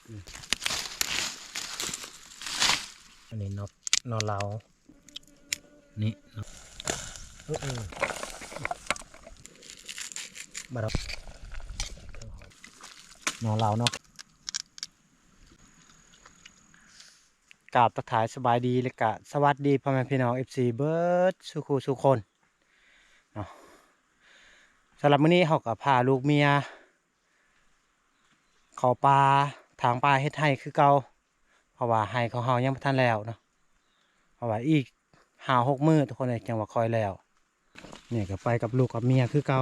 ອັນນີ້ໜໍ່ ໜໍ່ເລົາ ນີ້ ເອີ ເອີ ມາດອກ ໜໍ່ເລົາເນາະ. ກາບທັກທາຍສະບາຍດີ ແລະກະສະຫວັດດີພໍ່ແມ່ພີ່ນ້ອງ ເອັຟຊີ ເບິດສູ່ຄູ່ສູ່ຄົນເນາະ. ສຳລັບມື້ນີ້ເຮົາກໍພາລູກເມຍເຂົ້າປ່າຖາງປ່າເຮັດໄຮ່ຄືເກົ່າ ເພາະວ່າໄຮ່ຂອງເຮົາຍັງບໍ່ທັນແລ້ວເນາະ ເພາະວ່າອີກຫ້າຫົກມື້ທຸກຄົນເອີຍ ຈັ່ງວ່າຄ່ອຍແລ້ວ. ນີ້ກໍໄປກັບລູກກັບເມຍຄືເກົ່າ.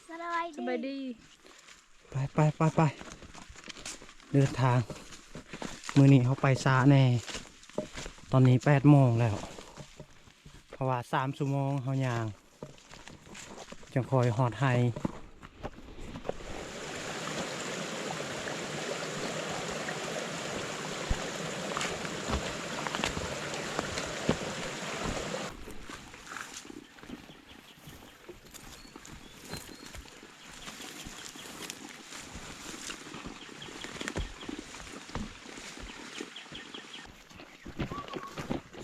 ສະບາຍດີ ສະບາຍດີ. ໄປໆໆໆ ເດີນທາງ ມື້ນີ້ເຮົາໄປຊ້າແດ່ ຕອນນີ້ແປດໂມງແລ້ວ ເພາະວ່າສາມຊົ່ວໂມງເຮົາຍ່າງ ຈັ່ງຄ່ອຍຮອດໄຮ່.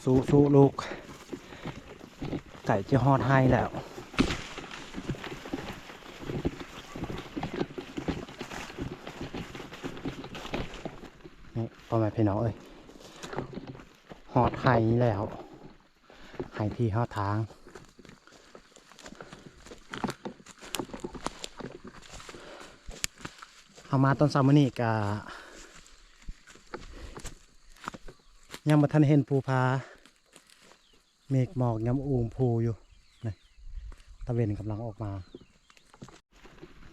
ສູ້ໆລູກ ໃກ້ຈະຮອດໄຮ່ແລ້ວ ນີ້ພໍ່ແມ່ພີ່ນ້ອງເອີຍ ຮອດໄຮ່ແລ້ວ ໄຮ່ທີ່ເຮົາຖາງ. ເຮົາມາຕອນເຊົ້າມື້ນີ້ກະຍັງບໍ່ທັນເຫັນພູຜາ ເມກໝອກຍັງອຸມພູຢູ່ ນີ້ ຕາເວັນກຳລັງອອກມາ.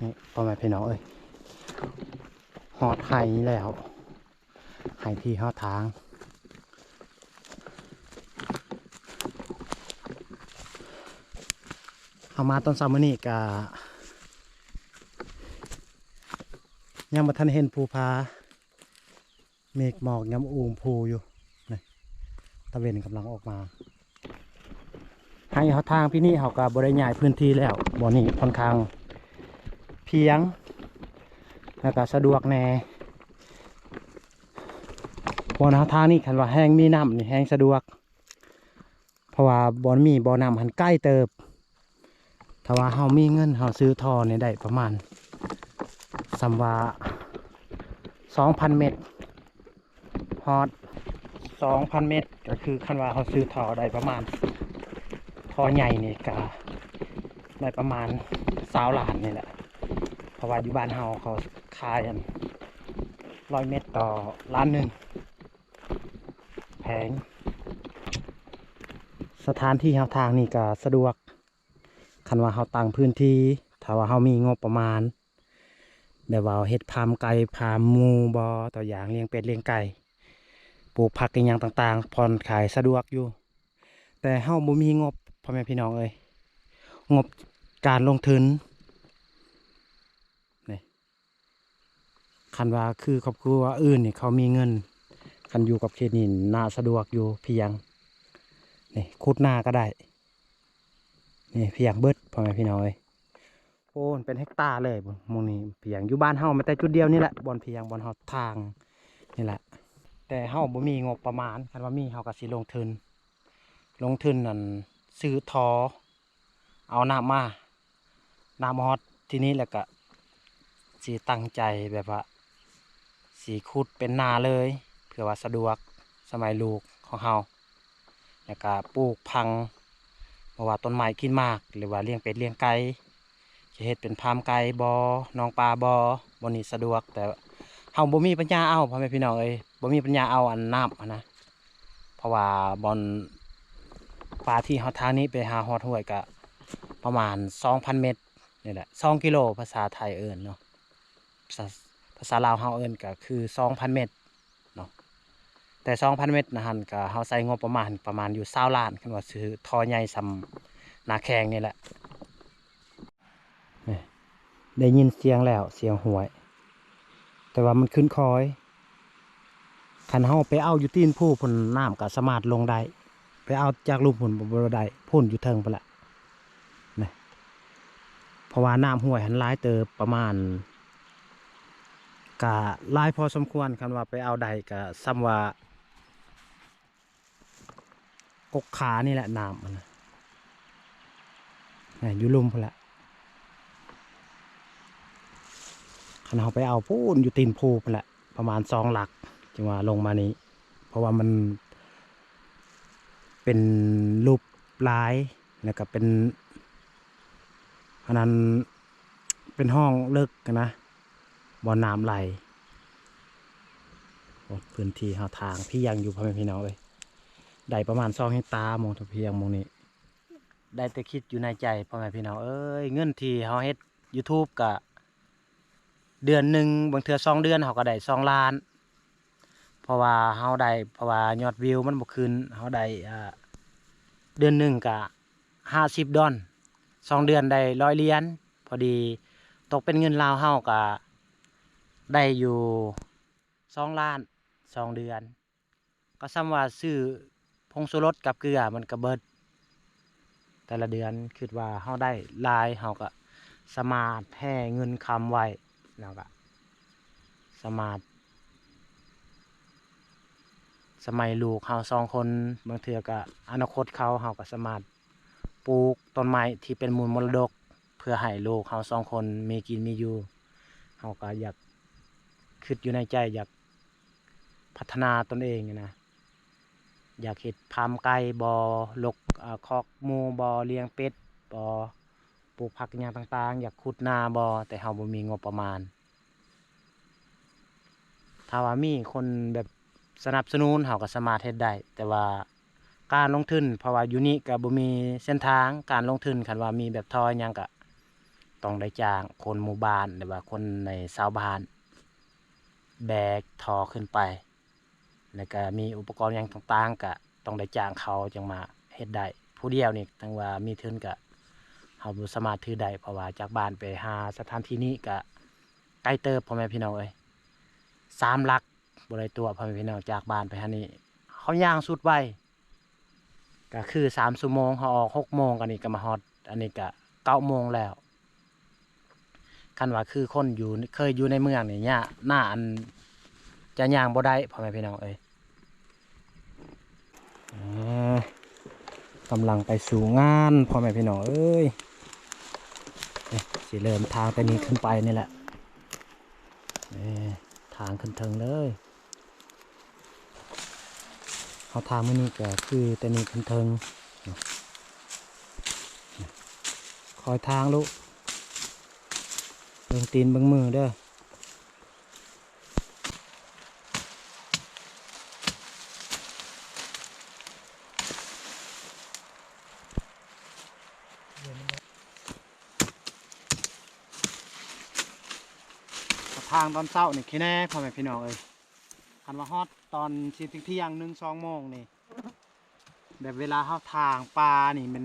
ນີ້ພໍ່ແມ່ພີ່ນ້ອງເອີຍ ຮອດໄຮ່ແລ້ວ ໄຮ່ທີ່ເຮົາຖາງ. ເຮົາມາຕອນເຊົ້າມື້ນີ້ກະຍັງບໍ່ທັນເຫັນພູຜາ ເມກໝອກຍັງອຸມພູຢູ່ ນີ້ ຕາເວັນກຳລັງອອກມາ. ໄຮ່ເຮົາທາງປີນີ້ເຮົາກໍບໍ່ໄດ້ຍ້າຍພື້ນທີ່ແລ້ວ ບ່ອນນີ້ຂ້ອນຂ້າງພຽງ ແລ້ວກໍສະດວກແດ່. ບ່ອນເຮົາທາງນີ້ ຄັນວ່າແຮ່ງມີນ້ຳນີ້ແຮ່ງສະດວກ ເພາະວ່າບ່ອນມີບໍ່ນ້ຳຫັ້ນໄກເຕີບ. ຖ້າວ່າເຮົາມີເງິນ ເຮົາຊື້ທໍ່ນີ້ໄດ້ປະມານ ສ່ຳວ່າສອງພັນເມັດ ຮອດສອງພັນເມັດ ກໍຄືຄັນວ່າເຮົາຊື້ທໍ່ໄດ້ປະມານ ທໍ່ໃຫຍ່ນີ້ກໍໄດ້ປະມານຊາວລ້ານນີ້ແຫຼະ ເພາະວ່າຢູ່ບ້ານເຮົາເຂົາຂາຍອັນຮ້ອຍເມັດຕໍ່ລ້ານໜຶ່ງ ແພງ. ສະຖານທີ່ເຮົາທາງນີ້ກໍສະດວກ ຄັນວ່າເຮົາຕັ້ງພື້ນທີ່ ຖ້າວ່າເຮົາມີງົບປະມານ ແບບວ່າເຮັດຟາມໄກ່ຟາມໝູບໍ່ ຕົວຢ່າງລ້ຽງເປັດລ້ຽງໄກ່ ປູກຜັກອີ່ຫຍັງຕ່າງໆ ຜ່ອນຂາຍສະດວກຢູ່ ແຕ່ເຮົາບໍ່ມີງົບ ພໍ່ແມ່ພີ່ນ້ອງເອີຍ ງົບການລົງທຶນ ນີ້ ຄັນວ່າຄືຄອບຄົວອື່ນນີ້ເຂົາມີເງິນ ຄັນຢູ່ຂອບເຂດນີ້ໜ້າສະດວກຢູ່ພຽງ ນີ້ ຂຸດນາກໍໄດ້ ນີ້ພຽງເບິດ ພໍ່ແມ່ພີ່ນ້ອງເອີຍ. ໂອ້ ມັນເປັນເຮັກຕາເລີຍ ໝ່ອງນີ້ພຽງ ຢູ່ບ້ານເຮົາມີແຕ່ຈຸດດຽວນີ້ແຫຼະ ບ່ອນພຽງ ບ່ອນເຮົາທາງນີ້ແຫຼະ ແຕ່ເຮົາບໍ່ມີງົບປະມານ ຄັນວ່າມີເຮົາກໍຊິລົງທຶນ ລົງທຶນອັນຊື້ທໍ່ ເອົານ້ຳມາ ນ້ຳມາຮອດທີ່ນີ້ແລ້ວກະຊິຕັ້ງໃຈແບບວ່າຊິຂຸດເປັນນາເລີຍ ເພື່ອວ່າສະດວກສະໄໝລູກຂອງເຮົາ ແລ້ວກະປູກຝັງ ບໍ່ວ່າຕົ້ນໄມ້ກິນໝາກ ຫຼືວ່າລ້ຽງເປັດລ້ຽງໄກ່ ຈະເຮັດເປັນຟາມໄກ່ບໍ ໜອງປາບໍ ບ່ອນນີ້ສະດວກ ແຕ່ເຮົາບໍ່ມີປັນຍາເອົາ ພໍ່ແມ່ພີ່ນ້ອງເອີຍ ບໍ່ມີປັນຍາເອົາອັນນ້ຳຫັ້ນນະ ເພາະວ່າບ່ອນປ່າທີ່ເຮົາທາງນີ້ໄປຫາຮອດຫ້ວຍກະປະມານສອງພັນເມັດນີ້ແຫຼະ ສອງກິໂລ ພາສາໄທເອີ້ນເນາະ ພາສາ ພາສາລາວເຮົາເອີ້ນກະຄືສອງພັນເມັດເນາະ ແຕ່ສອງພັນເມັດນະຫັ້ນກະເຮົາໃຊ້ງົບປະມານ ປະມານຢູ່ຊາວລ້ານ ຄັນວ່າຊື້ທໍ່ໃຫຍ່ສ່ຳໜ້າແຂ້ງນີ້ແຫຼະ. ນີ້ ໄດ້ຍິນສຽງແລ້ວ ສຽງຫ້ວຍ ແຕ່ວ່າມັນຂຶ້ນຄອຍ ຄັນເຮົາໄປເອົາຢູ່ຕີນພູພຸ້ນ ນ້ຳກໍສາມາດລົງໄດ້ ໄປເອົາຈາກລຸ່ມພຸ້ນບໍ່ໄດ້ ພຸ້ນຢູ່ເທິງພຸ້ນແຫຼະ ນີ້ ເພາະວ່ານ້ຳຫ້ວຍຫັ້ນຫຼາຍເຕີບ ປະມານ ກະຫຼາຍພໍສົມຄວນ. ຄັນວ່າໄປເອົາໄດ້ກະສ່ຳວ່າ ກົກຂານີ້ແຫຼະນ້ຳມັນນະ ຢູ່ລຸ່ມພຸ້ນແຫຼະ. ຄັນເຮົາໄປເອົາພຸ້ນ ຢູ່ຕີນພູພຸ້ນແຫຼະ ປະມານສອງຫຼັກ ຈຶ່ງວ່າລົງມານີ້ ເພາະວ່າມັນເປັນຫຼຸບຫຼາຍ ແລ້ວກະເປັນ ອັນນັ້ນ ເປັນຮ່ອງເລິກນະ ບ່ອນນ້ຳໄຫຼ. ໂອ້ ພື້ນທີ່ເຮົາທາງພຽງຢູ່ ພໍ່ແມ່ພີ່ນ້ອງເອີຍ ໄດ້ປະມານສອງເຮັກຕາ ໝ່ອງທາງພຽງໝ່ອງນີ້. ໄດ້ແຕ່ຄິດຢູ່ໃນໃຈ ພໍ່ແມ່ພີ່ນ້ອງເອີຍ ເງິນທີ່ເຮົາເຮັດ YouTube ກະເດືອນໜຶ່ງ ບາງເທື່ອສອງເດືອນເຮົາກະໄດ້ສອງລ້ານ ເພາະວ່າເຮົາໄດ້ ເພາະວ່າຍອດວິວມັນບໍ່ຂຶ້ນ ເຮົາໄດ້ ອ່າ ເດືອນໜຶ່ງກະຫ້າສິບດອນ ສອງເດືອນໄດ້ຮ້ອຍຫຼຽນ ພໍດີຕົກເປັນເງິນລາວເຮົາກະໄດ້ຢູ່ສອງລ້ານ ສອງເດືອນ. ກໍສ່ຳວ່າຊື້ຜົງຊູລົດກັບເກືອມັນກໍເບິດແຕ່ລະເດືອນ. ຄິດວ່າເຮົາໄດ້ຫຼາຍ ເຮົາກໍສາມາດແຮ່ເງິນຄຳໄວ້ ແລ້ວກໍສາມາດ ສະໄໝລູກເຮົາສອງຄົນ ບາງເທື່ອກໍອະນາຄົດເຂົາ ເຮົາກໍສາມາດ ປູກຕົ້ນໄມ້ທີ່ເປັນມູນມໍລະດົກ ເພື່ອໃຫ້ລູກເຮົາສອງຄົນມີກິນມີຢູ່. ເຮົາກໍຢາກຄິດຢູ່ໃນໃຈ ຢາກພັດທະນາຕົນເອງນະ ຢາກເຮັດຟາມໄກ່ບໍ ລົກ ອາ ຄອກໝູບໍ ລ້ຽງເປັດບໍ ປູກຜັກຫຍັງຕ່າງໆ ຢາກຂຸດນາບໍ ແຕ່ເຮົາບໍ່ມີງົບປະມານ. ຖ້າວ່າມີຄົນແບບສະໜັບສະໜູນ ເຮົາກໍສາມາດເຮັດໄດ້ ແຕ່ວ່າການລົງທຶນ ເພາະວ່າຢູ່ນີ້ກໍບໍ່ມີເສັ້ນທາງ ການລົງທຶນ ຄັນວ່າມີແບບທໍ່ຫຍັງກໍຕ້ອງໄດ້ຈ້າງຄົນໝູ່ບ້ານ ຫຼືວ່າຄົນໃນຊາວບ້ານແບກທໍ່ຂຶ້ນໄປ ແລ້ວກໍມີອຸປະກອນຫຍັງຕ່າງໆ ກໍຕ້ອງໄດ້ຈ້າງເຂົາຈຶ່ງມາເຮັດໄດ້. ຜູ້ດຽວນີ້ ເຖິງວ່າມີທຶນ ກໍເຮົາບໍ່ສາມາດຖືໄດ້ ເພາະວ່າຈາກບ້ານໄປຫາສະຖານທີ່ນີ້ກໍ ໄກເຕີບ ພໍ່ແມ່ພີ່ນ້ອງເອີຍ ສາມຫຼັກບໍ່ໄດ້ຕົວະ ພໍ່ແມ່ພີ່ນ້ອງ ຈາກບ້ານໄປຫັ້ນນີ້ ເຮົາຍ່າງສຸດໄວ ກໍຄືສາມຊົ່ວໂມງ ເຮົາອອກຫົກໂມງ ອັນນີ້ກໍມາຮອດ ອັນນີ້ກໍເກົ້າໂມງແລ້ວ. ຄັນວ່າຄືຄົນຢູ່ ເຄີຍຢູ່ໃນເມືອງນີ້ ຍາກ ໜ້າອັນຈະຍ່າງບໍ່ໄດ້ ພໍ່ແມ່ພີ່ນ້ອງເອີຍ. ອ່າ ກຳລັງໄປສູ່ງານ ພໍ່ແມ່ພີ່ນ້ອງເອີຍ ເອີ ຊິເລີ່ມທາງແຕ່ນີ້ຂຶ້ນໄປນີ້ແຫຼະ ເອີ ທາງຂຶ້ນເທິງເລີຍ. ເຮົາທາງມື້ນີ້ກໍຄືແຕ່ນີ້ຂຶ້ນເທິງ ຄອຍທາງລູກ ເບິ່ງຕີນເບິ່ງມືເດີ. ທາງຕອນເຊົ້ານີ້ຂີ້ແນ່ ພໍ່ແມ່ພີ່ນ້ອງເອີຍ ຄັນວ່າຮອດຕອນຊິທ່ຽງໜຶ່ງສອງໂມງນີ້ ແບບເວລາເຮົາຖາງປ່ານີ້ ມັນ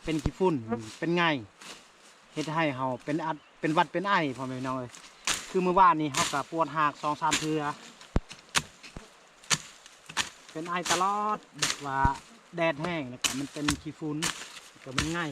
ເປັນຂີ້ຝຸ່ນ ເປັນໄງ່ ເຮັດໃຫ້ເຮົາເປັນອັດ ເປັນຫວັດເປັນໄອ ພໍ່ແມ່ພີ່ນ້ອງເອີຍ. ຄືມື້ວານນີ້ເຮົາກໍປວດຮາກສອງສາມເທື່ອ ເປັນໄອຕະຫຼອດ ແບບວ່າແດດແຮງ ແລ້ວກໍມັນເປັນຂີ້ຝຸ່ນ ແລ້ວກໍມັນໄງ່.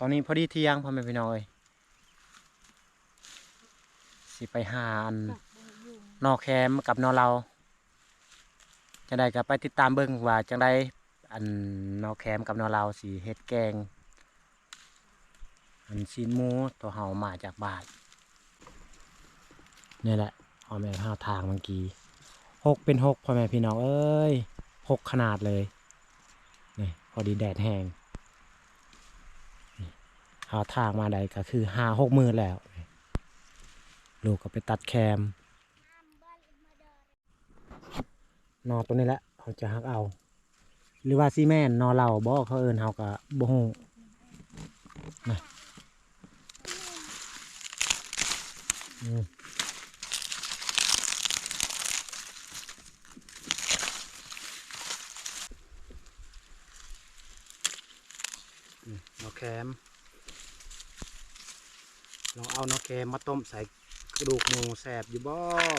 ຕອນນີ້ພໍດີທ່ຽງ ພໍ່ແມ່ພີ່ນ້ອງເອີຍ ຊິໄປຫາອັນ ໜໍ່ແຄມກັບໜໍ່ເລົາ. ຈັ່ງໃດກໍໄປຕິດຕາມເບິ່ງວ່າຈັ່ງໃດ ອັນໜໍ່ແຄມກັບໜໍ່ເລົາຊິເຮັດແກງ ອັນຊີ້ນໝູ ໂຕເຮົາມາຈາກບ້ານ. ນີ້ແຫຼະ ພໍ່ແມ່ເຮົາ ທາງເມື່ອກີ້ ຫົກເປັນຫົກ ພໍ່ແມ່ພີ່ນ້ອງເອີຍ ຫົກຂະໜາດເລີຍ. ນີ້ ພໍດີແດດແຮງ ນີ້ ເຮົາທາງມາໄດ້ກໍຄືຫ້າຫົກມື້ແລ້ວ. ນີ້ ລູກກໍໄປຕັດແຄມ. ໜໍ່ໂຕນີ້ແຫຼະ ເຮົາຈະຫັກເອົາ ຫຼືວ່າຊິແມ່ນໜໍ່ເລົາບໍ ເຂົາເອີ້ນ ເຮົາກໍບໍ່ຮູ້ນະ. ອືມ ໜໍ່ແຄມ ລອງເອົາໜໍ່ແຄມມາຕົ້ມໃສ່ກະດູກໝູ ແຊບຢູ່ບໍ?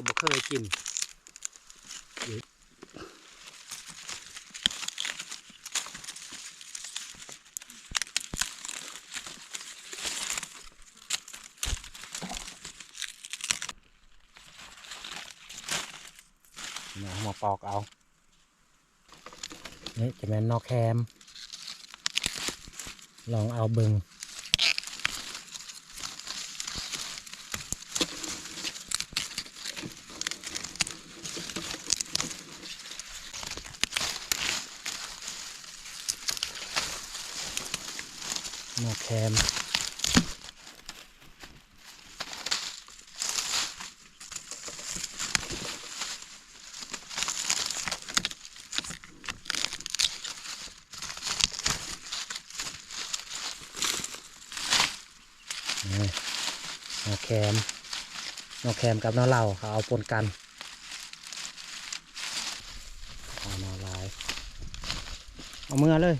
ບໍ່ເຄີຍກິນ. ເອົາມາປອກເອົາ. ນີ້ຈະແມ່ນໜໍ່ແຄມ ລອງເອົາເບິ່ງ. ໜໍ່ແຄມ. ນີ້ ໜໍ່ແຄມ ໜໍ່ແຄມກັບໜໍ່ເລົາ ເຂົາເອົາປົນກັນ. ເອົາໜໍ່ຫຼາຍ ເອົາເມືອເລີຍ.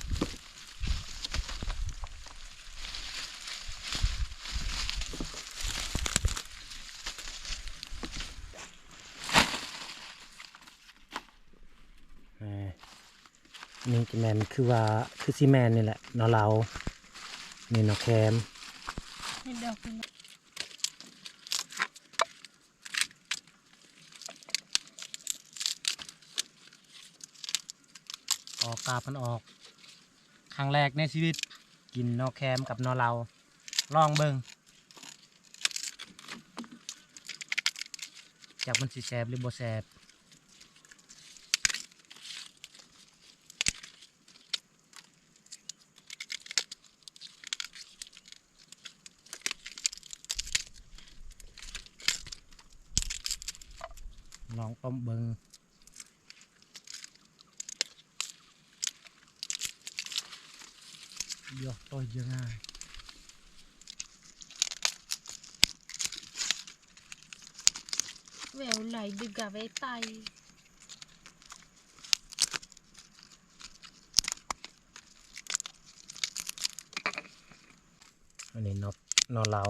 ແໝ່ ນີ້ຈະແມ່ນ ຄືວ່າ ຄືຊິແມ່ນນີ້ແຫຼະ ໜໍ່ເລົາ. ນີ້ໜໍ່ແຄມ ເຫັນດອກ ອອກ ກາບມັນອອກ. ຄັ້ງແລກໃນຊີວິດ ກິນໜໍ່ແຄມກັບໜໍ່ເລົາ ລອງເບິ່ງ ຈັກມັນຊິແຊບຫຼືບໍ່ແຊບ. ລອງຕົ້ມເບິ່ງ. ຢອກຕໍ່ເຍືອງ່າຍ ແວວໄຫຼດຶກກະໄວ້ໄຕ. ອັນນີ້ໜໍ່ ໜໍ່ເລົາ.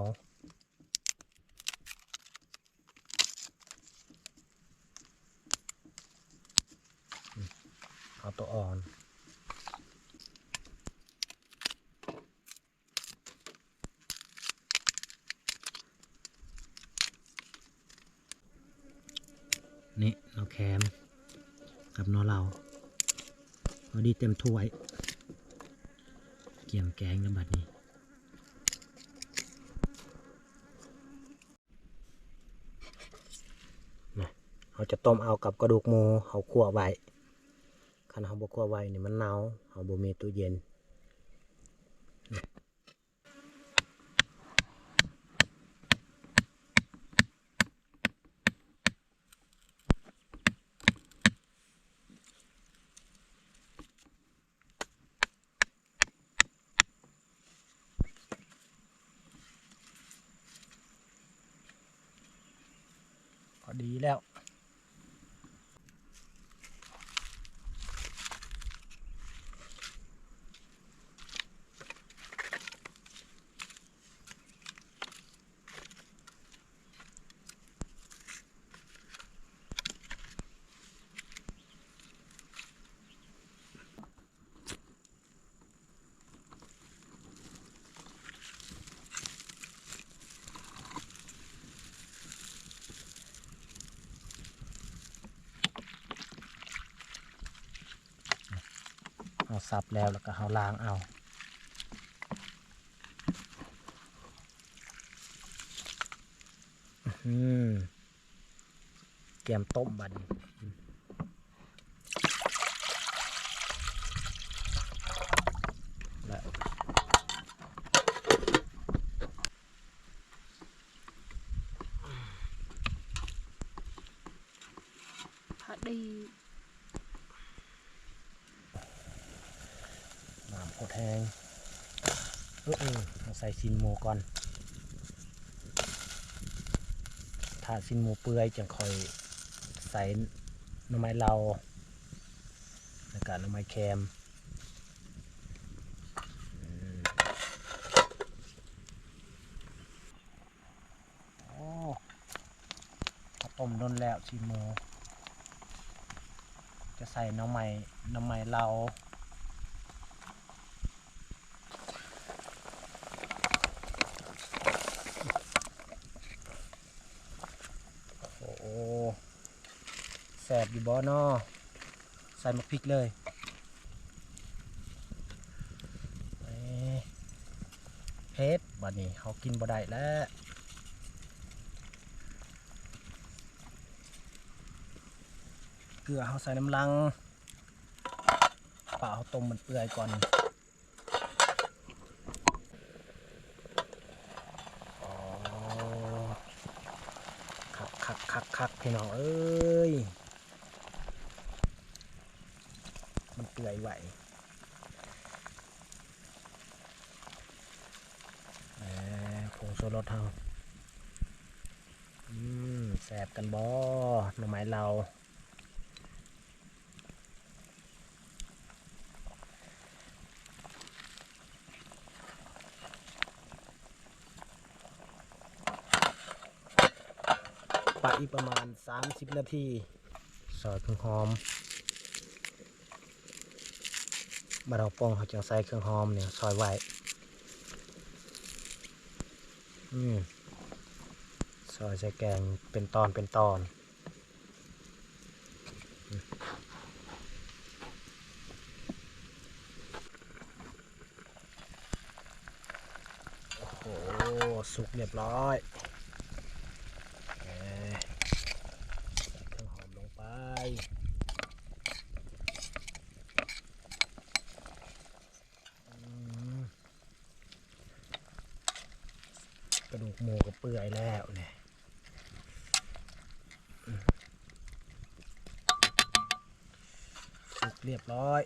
ເອົາຕົວອ່ອນ. ນີ້ໜໍ່ແຄມກັບໜໍ່ເລົາ ພໍດີເຕັມຖ້ວຍ ກຽມແກງແລ້ວບັດນີ້. ນະ ເຮົາຈະຕົ້ມເອົາກັບກະດູກໝູເຮົາຂົ້ວໄວ້. ຄັນເຮົາບໍ່ຂົ້ວໄວ້ນີ້ມັນເນົ່າ, ເຮົາບໍ່ມີຕູ້ເຢັນ. ພໍດີແລ້ວ. ເ ເຮົາສັບແລ້ວ ແລ້ວກໍເຮົາລ້າງເອົາ. ອືມ ກຽມຕົ້ມບັດນີ້ ແລ້ວ ພໍດີ ນ້ຳໂຄດແຮງ. ເອີ ເອີ ເຮົາໃສ່ຊີ້ນໝູກ່ອນ ຖ້າຊີ້ນໝູເປື່ອຍ ຈັ່ງຄ່ອຍໃສ່ໜໍ່ໄມ້ເລົາ ແລ້ວກະໜໍ່ໄມ້ແຄມ. ອືມ ໂອ້ ເຮົາຕົ້ມດົນແລ້ວຊີ້ນໝູ ຈະໃສ່ໜໍ່ໄມ້ ໜໍ່ໄມ້ເລົາ. ໂອ້ ແຊບຢູ່ບໍ່ນໍ? ໃສ່ໝາກພິກເລີຍ. ເອີ ເຜັດ ບັດນີ້ເຮົາກິນບໍ່ໄດ້ແລ້ວ. ເກືອເຮົາໃສ່ນຳຫຼັງ ປາເຮົາຕົ້ມມັນເປື່ອຍກ່ອນ. ອໍ ຄັກໆໆໆ ພີ່ນ້ອງເອີຍ ມັນເປື່ອຍໄວ. ເອີ ຜົງຊູລົດເຮົາ. ອືມ ແຊບກັນບໍ່ ໜໍ່ໄມ້ເລົາ? ປະອີກປະມານສາມສິບນາທີ ຊອຍເຄື່ອງຫອມ. ບັດເຮົາປົງ ເຮົາຈຶ່ງໃສ່ເຄື່ອງຫອມນີ້ ຊອຍໄວ້. ອືມ ຊອຍໃສ່ແກງເປັນຕອນເປັນຕອນ. ໂອ້ໂຫ ສຸກຮຽບຮ້ອຍ. ເອີ ໃສ່ເຄື່ອງຫອມລົງໄປ. ອືມ ກະດູກໝູກໍເປື່ອຍແລ້ວນີ້. ອືມ ສຸກຮຽບຮ້ອຍ.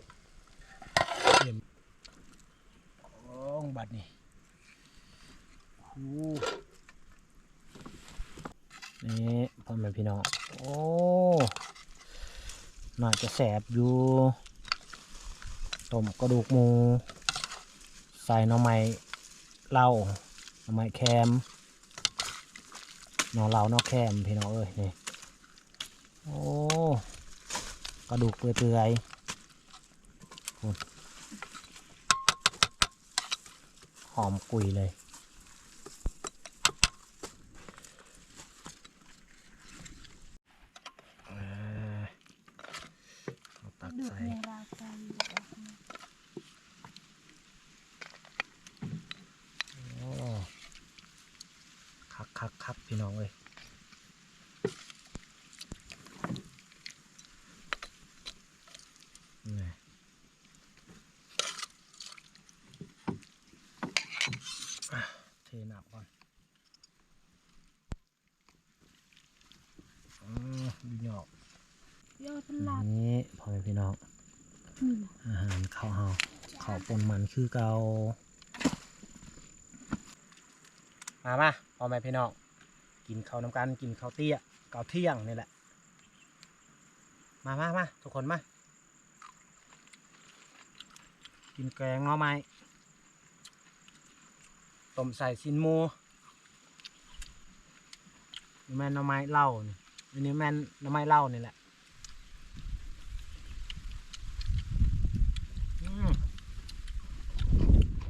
ໂອ້ ບັດນີ້ ໂອ້ ນີ້ ພໍ່ແມ່ພີ່ນ້ອງ ໂອ້ ໜ້າຈະແຊບຢູ່ ຕົ້ມກະດູກໝູ ໃສ່ໜໍ່ໄມ້ເລົາ ໜໍ່ໄມ້ແຄມ ໜໍ່ເລົາໜໍ່ແຄມ ພີ່ນ້ອງເອີຍ ນີ້. ໂອ້ ກະດູກເປື່ອຍໆ ຫອມກຸຍເລີຍ. ເອົາຕັກໃສ່. ໂອ້ ຄັກໆໆ ພີ່ນ້ອງເອີຍ ນີ້ ເທນ້ຳກ່ອນ. ອືມ ຢູ່ຍອກ ນີ້ ພໍ່ແມ່ພີ່ນ້ອງ ອືມ ອາຫານເຂົ້າເຮົາ ເຂົ້າປົ່ນມັນຄືເກົ່າ. ມາ ມາ ພໍ່ແມ່ພີ່ນ້ອງ ກິນເຂົ້ານຳກັນ ກິນເຂົ້າເຕ້ຍ ເຂົ້າທ່ຽງນີ້ແຫຼະ. ມາ ມາ ມາ ທຸກຄົນມາ ກິນແກງໜໍ່ໄມ້ ຕົ້ມໃສ່ຊີ້ນໝູ ນີ້ແມ່ນໜໍ່ໄມ້ເລົານີ້ ອັນນີ້ແມ່ນໜໍ່ໄມ້ເລົານີ້ແຫຼະ. ອືມ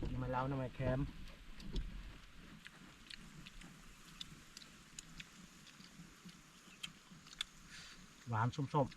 ໜໍ່ໄມ້ເລົາ ໜໍ່ໄມ້ແຄມ ຫວານສົ້ມໆ.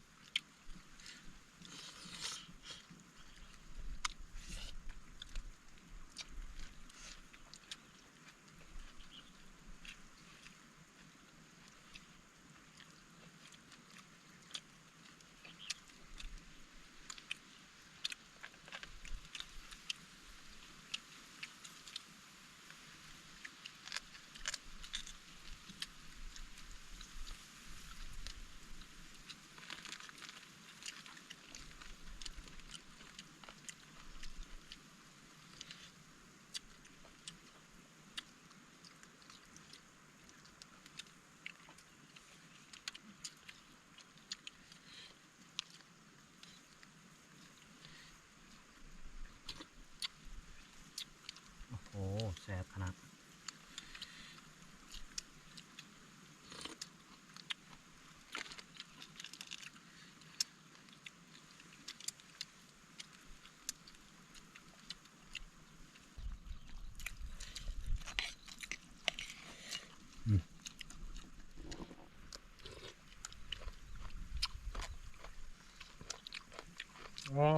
ອໍ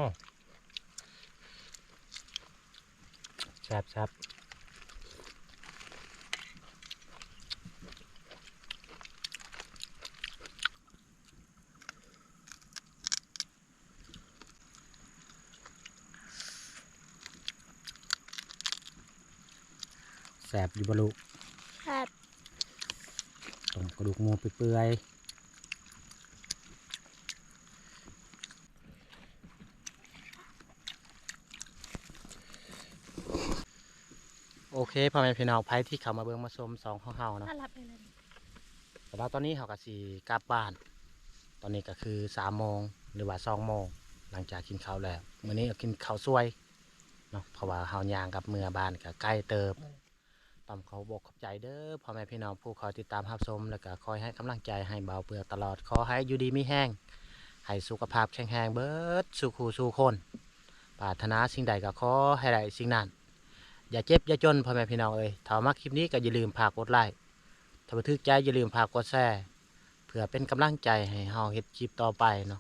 ແຊບໆ ແຊບຢູ່ບໍ່ລູກ? ແຊບ. ຕົ້ມກະດູກໝູເປື່ອຍໆ. ໂອເຄ ພໍ່ແມ່ພີ່ນ້ອງ ໃຜທີ່ເຂົ້າມາເບິ່ງມາຊົມຊ່ອງຂອງເຮົາເນາະ ສຳລັບຕອນນີ້ເຮົາກໍຊິກັບບ້ານ. ຕອນນີ້ກໍຄືສາມໂມງ ຫຼືວ່າສອງໂມງ ຫຼັງຈາກກິນເຂົ້າແລ້ວ. ມື້ນີ້ກໍກິນເຂົ້າສວຍເນາະ ເພາະວ່າເຮົາຍ່າງກັບເມືອບ້ານກໍໄກເຕີບ. ຕ້ອມຂໍຂອບອົກຂອບໃຈເດີພໍ່ແມ່ພີ່ນ້ອງຜູ້ຄອຍຕິດຕາມຮັບຊົມ ແລ້ວກໍຄອຍໃຫ້ກຳລັງໃຈໃຫ້ບ່າວເປືອກຕະຫຼອດ. ຂໍໃຫ້ຢູ່ດີມີແຮງ ໃຫ້ສຸຂະພາບແຂງແຮງເບີດສູ່ຄູ່ສູ່ຄົນ. ປາດຖະໜາສິ່ງໃດກໍຂໍໃຫ້ໄດ້ສິ່ງນັ້ນ. ຢ່າເຈັບຢ່າຈົນພໍ່ແມ່ພີ່ນ້ອງເອີຍ. ຖ້າມັກຄລິບນີ້ກໍຢ່າລືມຝາກກົດໄລ ຖ້າວ່າຖືກໃຈຢ່າລືມຝາກກົດແຊ ເພື່ອເປັນກຳລັງໃຈໃຫ້ເຮົາເຮັດຄລິບຕໍ່ໄປເນາະ.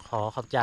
ຂໍຂອບໃຈ.